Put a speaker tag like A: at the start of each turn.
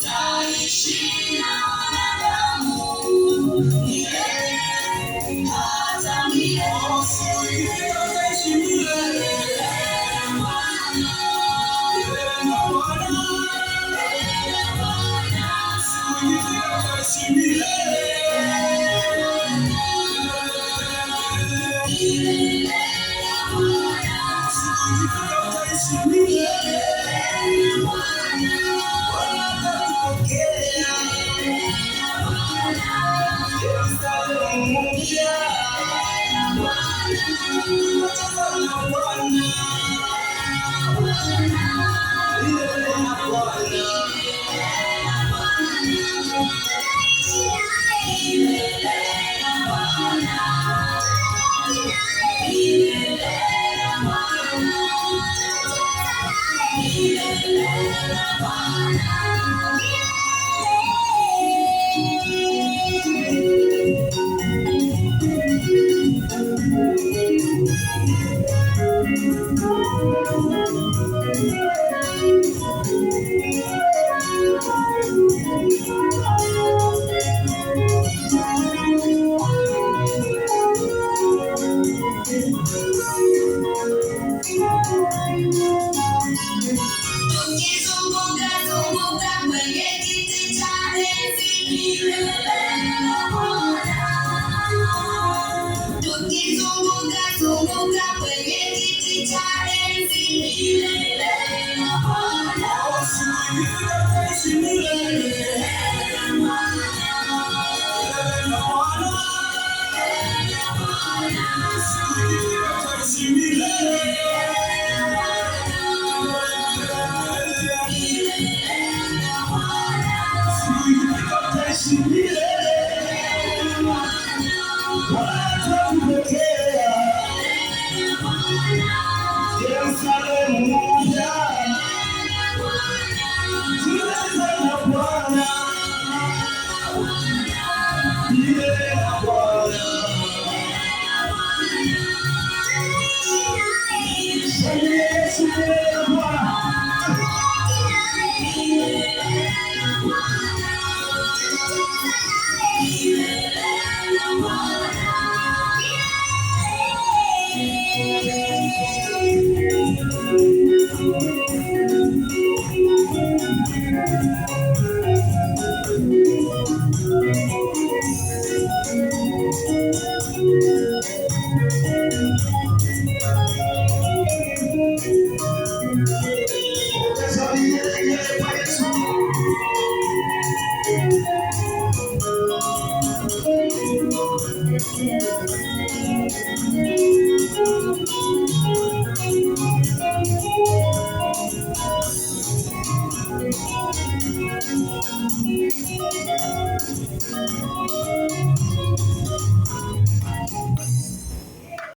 A: Taishi na wanadamu milele hata milele. Tutaishi milele. Bwana. Milele na Bwana. Milele Bwana. Siku ikifika tutaishi milele. Milele Bwana. Siku ikifika tutaishi milele. Bwana. Bwana atatupokea. Yerusalemu mpya. Tutacheza na Bwana. Milele na Bwana. Tukizunguka zunguka kwenye kiti cha enzi milele na Bwana. Tukizunguka zunguka kwenye kiti cha enzi milele na Bwana. Tutaishi milele na Bwana. Tutaishi milele. Tutaishi milele. Bwana atatupokea. Yerusalemu mpya. Tunacheza na Bwana. Milele na Bwana. Shangilia Yesu milele na Bwana. Ongeza vigelegele kwa Yesu.